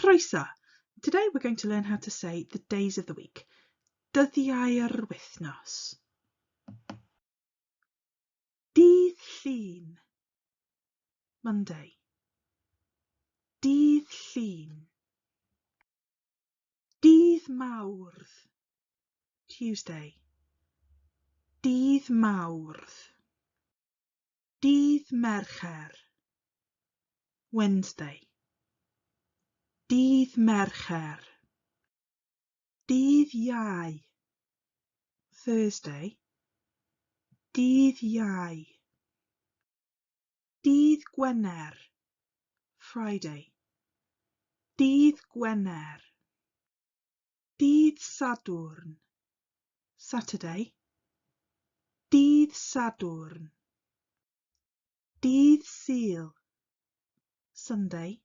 Croeso! Today we're going to learn how to say the days of the week. Dyddiau'r wythnos. Dydd Llun. Monday. Dydd Llun. Dydd Mawrth. Tuesday. Dydd Mawrth. Dydd Mercher. Wednesday. Dydd Mercher. Dydd Iau. Thursday. Dydd Iau. Dydd Gwener. Friday. Dydd Gwener. Dydd Sadwrn. Saturday. Dydd Sadwrn. Dydd Sul. Sunday.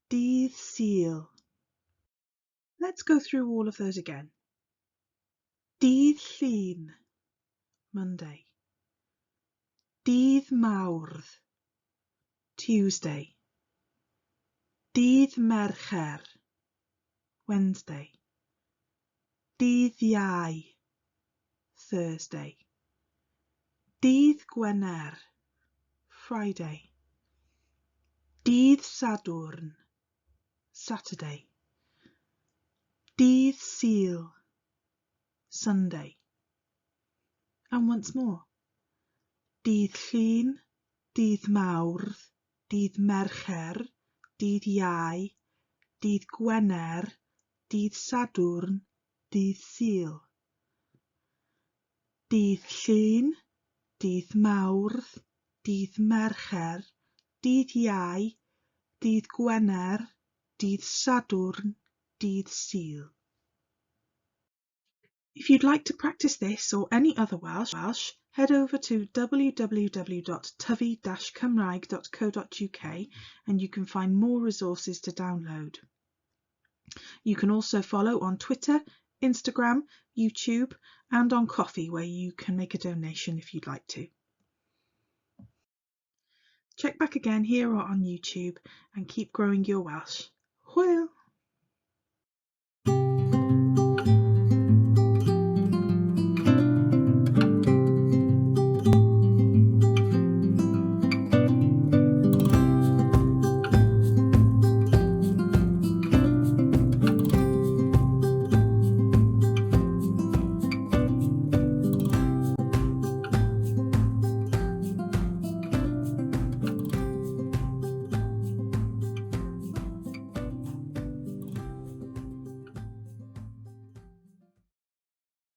Dydd Sul. Let's go through all of those again. Dydd Llun. Monday. Dydd Mawrth. Tuesday. Dydd Mercher. Wednesday. Dydd Iau. Thursday. Dydd Gwener. Friday. Dydd Sadwrn. Saturday. Dydd Sul. Sunday. And once more. Dydd Llun, Dydd Mawrth, Dydd Mercher, Dydd Iau, Dydd Gwener, Dydd Sadwrn, Dydd Sul. Dydd Llun, Dydd Mawrth, Dydd Mercher, Dydd Iau, Dydd Gwener, Dydd Sadwrn, Dydd Sul. If you'd like to practice this or any other Welsh, head over to www.tyfu-cymraeg.co.uk and you can find more resources to download. You can also follow on Twitter, Instagram, YouTube and on Ko-fi, where you can make a donation if you'd like to. Check back again here or on YouTube and keep growing your Welsh. Hwyl!